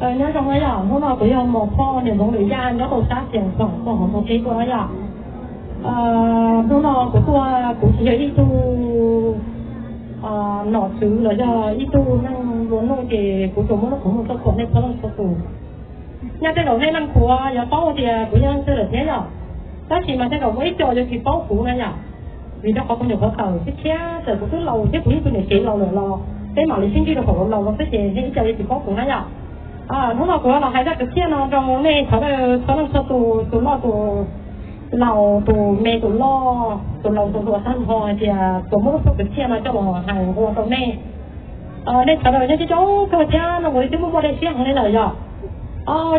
Nyob zoo na yom, hnub no kuv yog Mos Phoj niam Zoov Lwm Yaj nyob rau sab Xias Khoom tuaj hauv tog teb tuaj na yom. Hnub no kuv tuaj kuv tsis yog ib tug nom tswv los yog ib tug neeg nplua nuj ces kuv tsuas muaj lub qhov muag tuaj thuam nej txhua leej txhua tus. Nyob tej zaum nej leej puav yuav paub tias kuv yog leej twg lawm thiab yom, tab sis mas tej zaum muaj ib co yuav tsis paub kuv na yom. Vim rau qhov kuv nyuam qhuav tawm thiab thiab txawm kuv twb laus thiab kuv yeej tus niam tsev laus lawm los peb mam li sib ntsib rau thaum laus laus xwb ces nej ib co yuav tsis paub kuv na yom. Hnub no kuv los hais zaj kwv txhiaj no rau nej sawv daws txhua leej txhua tus, tus loj tus laus, tus me tus loj, tus laus tus hluas tag nrho hais tias tsuas muab lub suab kwv txhiaj no coj los hais ua rau nej. Nej sawv daws nyob coob coob kawg thiab no kuv twb muaj muaj dej siab heev li lawm yom.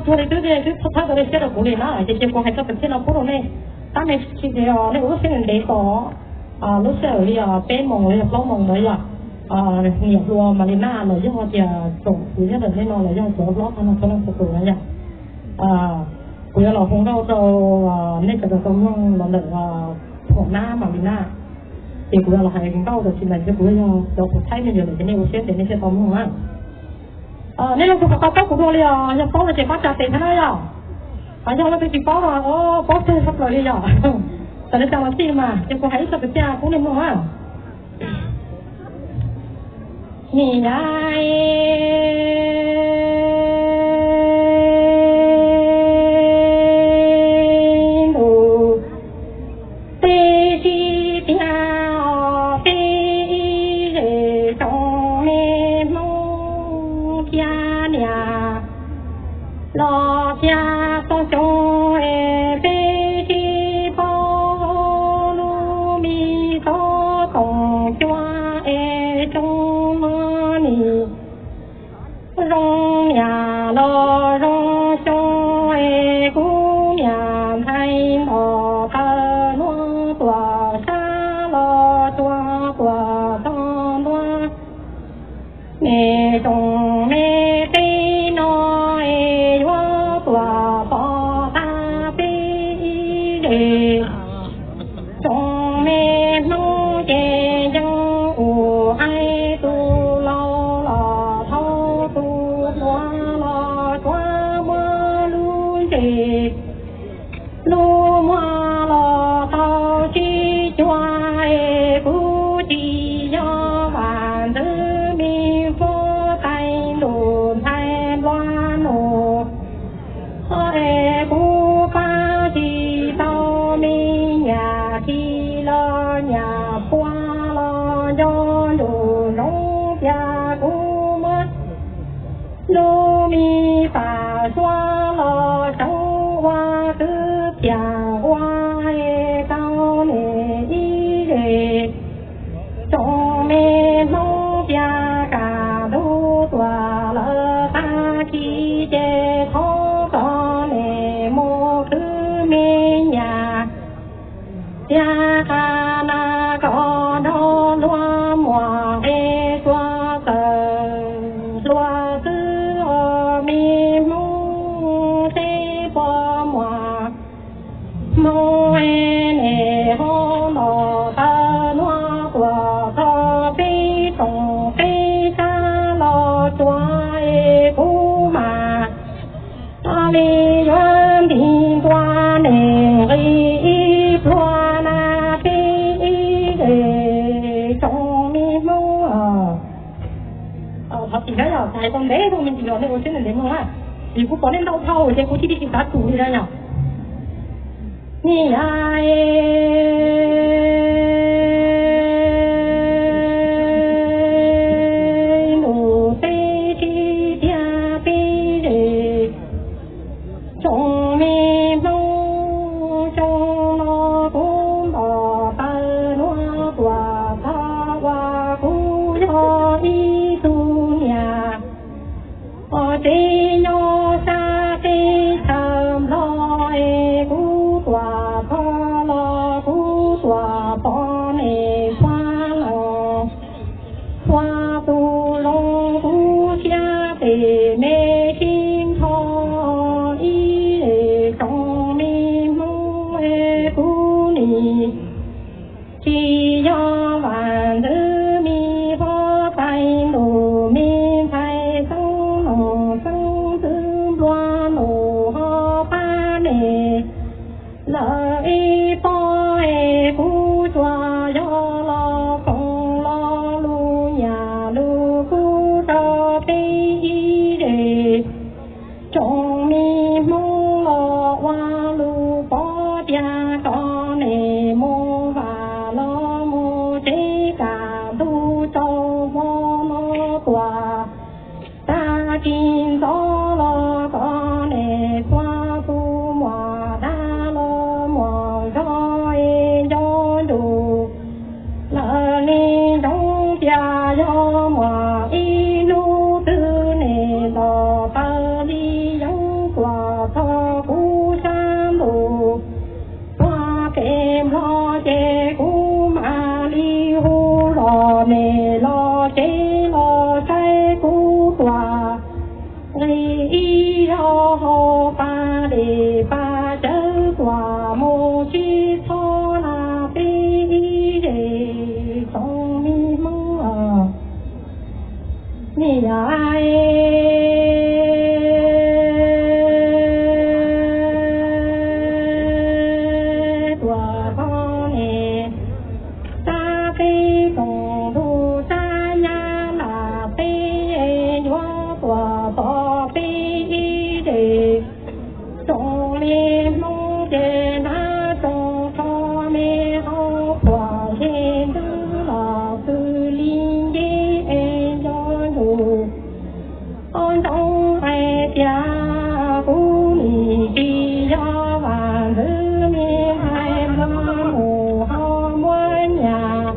Cuag li twb twb txhawb tau dej siab rau kuv li na ces cia kuv hais txoj kwv txhiaj no pub rau nej. Tab me ntsis nej ua lub siab ntev tos, lub sij hawm li peb moos los yog plaub moos ntawd yom, niam hluas Malina los yog tias tsoom kwv tij ntawm nej no los yog cov hlob tag nrho txhua leej txhua tus na yom, kuv yuav los hu nkauj rau nej sawv daws tau mloog los ntawm thuam nab Malina. Ces kuv yuav los hais nkauj rau tsis ntais thiab kuv yog cov tus thaib me nyuam lawm ces nej ua siab ntev nej thiaj tau mloog na. Nej leej twg puas tau paub kuv dua li os? Yog paub no ces pab tsa tes thiab na yom. Yog leej twg tsis paub no paub tag tshaj plaws li yom. Txawm li cas los xij mas ces kuv hais ib txoj kwv txhiaj pub nej mloog na. Nim yav ntuj teb sib tiag os, peb ib zej tsoom me Hmoob thiab niam los thiab txoj xyoo es peb sib paub lub me txoj toom cuab es xyoo no nim zoo niam los zoo xyoo es kuv niam ntxhais ntom taw hluas tuam sab los tsuas tuam txog ntua. Me tsoom me peb no es yuav tuam pov tag peb ib zej. Tsoom me Hmoob ces yeej ua hais tus laus los thauj tus hluas los tsuas muaj lub ntsej lub muag los tau sib cuag es kuv tsis yog Vam Ntxwv me Hmoob tais ntuj ntxhais nplua nuj es kuv pab tsis tau me nyuam khi los nyuam pua los nco ntsuj zoov tias kuv muab lub me pam suav los xyov ua kwv tiag ua es tau niam ib zej. Tsoom me Hmoob tias kam ntug tuam lawm tag kis ces thov kom niam mus khwv me nyuam tias qhia na kom nrog luag muam es tsuas txawm hluas xwb os me Hmoob seb puas muaj Hmoob es niam ho ntom taw luag tuam txog peb tsoom peb sab los tsuas es kuv mam li yuav nti ntua niam nqis ib pluag na peb ib zej tsoom me Hmoob. Thov txim na yom, hais tau ntev dhau me ntsis los nej ua siab ntev ntev mloog na, vim kuv pom nej ntau dhau ces kuv thiaj li tsis xav tsum li na yom. Nim yav ntuj teb sib tiag peb zej tsoom me Hmoob xyoo no kuv ntom taw luag tuam txog uas kuv yog ib tug niam os tsev nyob sab teb chaws Nplog es kuv tuam txog los kuv tuam pom niam pua los txhua tus zoo kuv siab pem me sib nrho ib zej tsoom me Hmoob es kuv nim tsis yog Vam Ntxwv me pog tais ntuj me ntxhais xeeb noog xeeb Yog muaj ib hnub twg nej los taw li yeeb tuaj txog kuv sab ntuj, tuaj pem Nplog ces kuv mam li hu los nej los tsev los saib kuv tuaj. Nqis ib zaug hauv pas dej pas cawv tuaj mus sib txhob laj peb ib zej tsoom me Hmoob os. Niam tuaj txog nej sab teb koom ntuj sab nyab laj teb, yuav tuaj txog peb ib zej tsoom me Hmoob ces hnav tsoom tsho me hauv phuam ze ntws los xws li nce es nco ntsuj. Ntsoov hais tias kuv nim tsis yog Vaj Ntxwv me ntxhais, Nplog mus ho muab nyiaj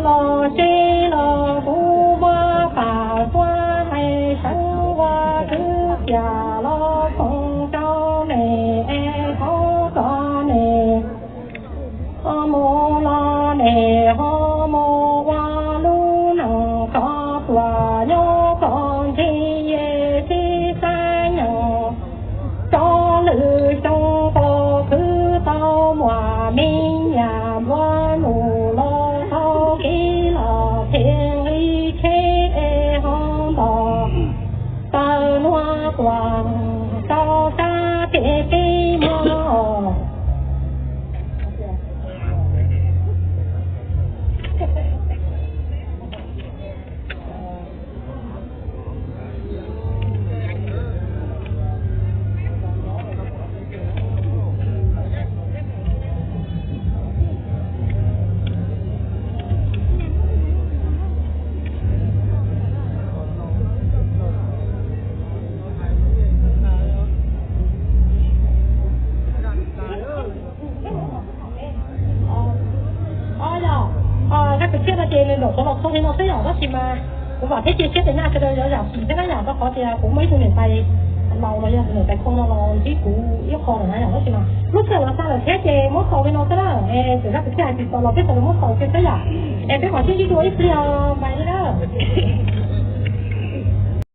los tsev los kuv muab pam tuaj hais sawv ua kwv txhiaj los foom rau nej es thov kom nej ho mus los nej ho mus ua lub neej kom tuaj nyob kom ntse, sib xav nyeem rau lwm xyoo pom khwv tau muaj me nyuam nplua nuj los taug kev los them nqi tsheb es ho nto taw nuav tuaj rau sab pem peb Hmoob. Zaj kwv txhiaj no ces nws nraum qhuav los txog li no xwb yom, tab sis mas kuv vam thiab cia siab tias nej sawv daws yuav zam txim thiab na yom, rau qhov tias kuv muaj ib tug niam tais laus los yog tus niam tais khoo no los ntsib kuv ib qho lawm na yom, tab sis mas lub sij hawm los xa lawm thiab ces muab xaus li no xwb na. Es txawm zaj kwv txhiaj hais tsis tau los peb sawv daws muab xaus kiag xwb yom. Es peb mam sib ntsib dua ib pliag os, bye li na.